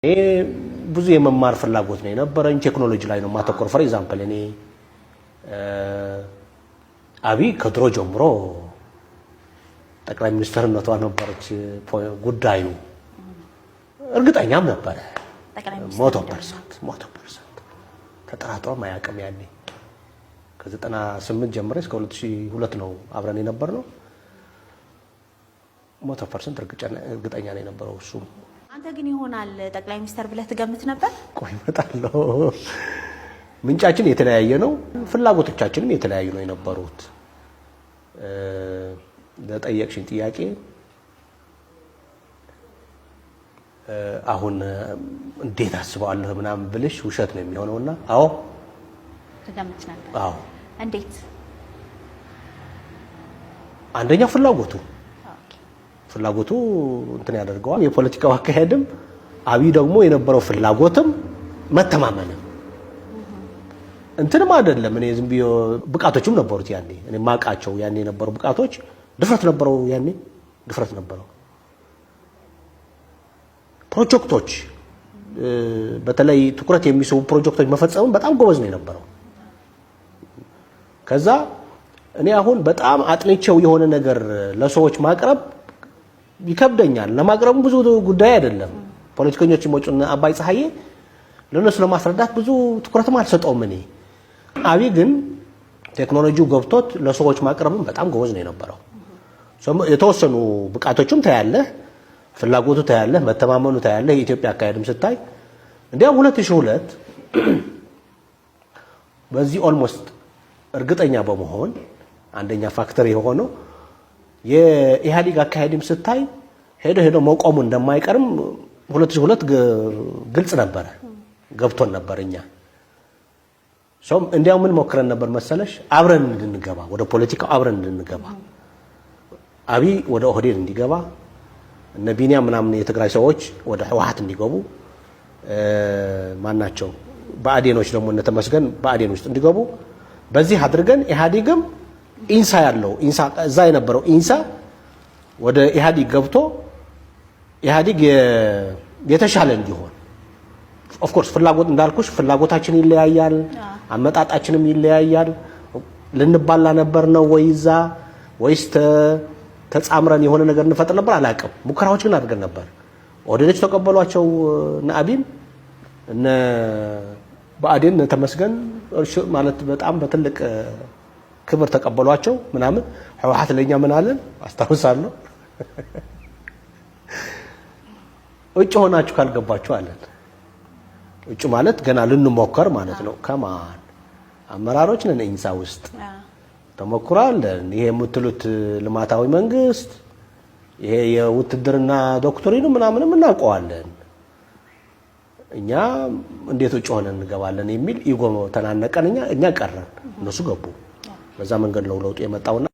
እኔ ብዙ የመማር ፍላጎት ነው የነበረኝ። ቴክኖሎጂ ላይ ነው ማተኮር። For example፣ እኔ አብይ ከድሮ ጀምሮ ጠቅላይ ሚኒስትርነቷ ነበረች ጉዳዩ፣ እርግጠኛም ነበረ። 100%፣ 100% ተጠራጥሮም አያውቅም። ያኔ ከ98 ጀምሬ እስከ 2002 ነው አብረን የነበርነው። 100% እርግጠኛ ነው የነበረው እሱ። አንተ ግን ይሆናል ጠቅላይ ሚኒስትር ብለህ ትገምት ነበር? ቆይ እመጣለሁ። ምንጫችን የተለያየ ነው፣ ፍላጎቶቻችንም የተለያዩ ነው የነበሩት። ለጠየቅሽኝ ጥያቄ አሁን እንዴት አስበዋለሁ ምናምን ብልሽ ውሸት ነው የሚሆነውና አዎ። ትገምት ነበር? አዎ። እንዴት? አንደኛው ፍላጎቱ እንትን ያደርገዋል። የፖለቲካው አካሄድም አብይ ደግሞ የነበረው ፍላጎትም መተማመንም እንትንም አይደለም። እኔ ዝም ብዬ ብቃቶችም ነበሩት ያኔ፣ እኔ ማቃቸው ያኔ የነበሩ ብቃቶች፣ ድፍረት ነበረው፣ ያኔ ድፍረት ነበረው። ፕሮጀክቶች፣ በተለይ ትኩረት የሚስቡ ፕሮጀክቶች መፈጸምም በጣም ጎበዝ ነው የነበረው። ከዛ እኔ አሁን በጣም አጥንቼው የሆነ ነገር ለሰዎች ማቅረብ ይከብደኛል። ለማቅረቡ ብዙ ጉዳይ አይደለም። ፖለቲከኞች ይመጡና አባይ ፀሐዬ ለነሱ ለማስረዳት ብዙ ትኩረትም አልሰጠውም እኔ። አብይ ግን ቴክኖሎጂው ገብቶት ለሰዎች ማቅረብም በጣም ጎበዝ ነው የነበረው። የተወሰኑ ብቃቶችም ታያለህ፣ ፍላጎቱ ታያለህ፣ መተማመኑ ታያለህ። የኢትዮጵያ አካሄድም ስታይ እንዲያውም 2002 በዚህ almost እርግጠኛ በመሆን አንደኛ factor የሆነው የኢህአዴግ አካሄድም ስታይ ሄዶ ሄዶ መቆሙ እንደማይቀርም 2002 ግልጽ ነበረ፣ ገብቶን ነበር እኛ። እንዲያው ምን ሞክረን ነበር መሰለሽ? አብረን እንድንገባ፣ ወደ ፖለቲካው አብረን እንድንገባ፣ አብይ ወደ ኦህዴድ እንዲገባ፣ እነ ቢኒያም ምናምን የትግራይ ሰዎች ወደ ህወሓት እንዲገቡ፣ ማናቸው ብአዴኖች ደግሞ እነ ተመስገን ብአዴን ውስጥ እንዲገቡ፣ በዚህ አድርገን ኢህአዴግም ኢንሳ ያለው ኢንሳ፣ እዛ የነበረው ኢንሳ ወደ ኢህአዴግ ገብቶ ኢህአዴግ የተሻለ እንዲሆን። Of course ፍላጎት እንዳልኩሽ ፍላጎታችን ይለያያል፣ አመጣጣችንም ይለያያል። ልንባላ ነበር ነው ወይ እዛ ወይስ ተጻምረን የሆነ ነገር እንፈጥር ነበር አላውቅም። ሙከራዎች ግን አድርገን ነበር። ኦህዴዶች ተቀበሏቸው እነ አቢን፣ እነ ብአዴን እነ ተመስገን ማለት በጣም በትልቅ ክብር ተቀበሏቸው ምናምን። ህወሓት ለኛ ምን አለን አስታውሳለሁ። እጩ ሆናችሁ ካልገባችሁ አለን። እጩ ማለት ገና ልንሞከር ማለት ነው። ከማን አመራሮች ነን፣ ኢንሳ ውስጥ ተሞክሮ አለን። ይሄ የምትሉት ልማታዊ መንግስት፣ ይሄ የውትድርና ዶክትሪኑ ምናምንም እናውቀዋለን። እኛ እንዴት እጩ ሆነን እንገባለን የሚል ego ተናነቀን። እኛ ቀረን፣ እነሱ ገቡ። በዛ መንገድ ነው ለውጡ የመጣውና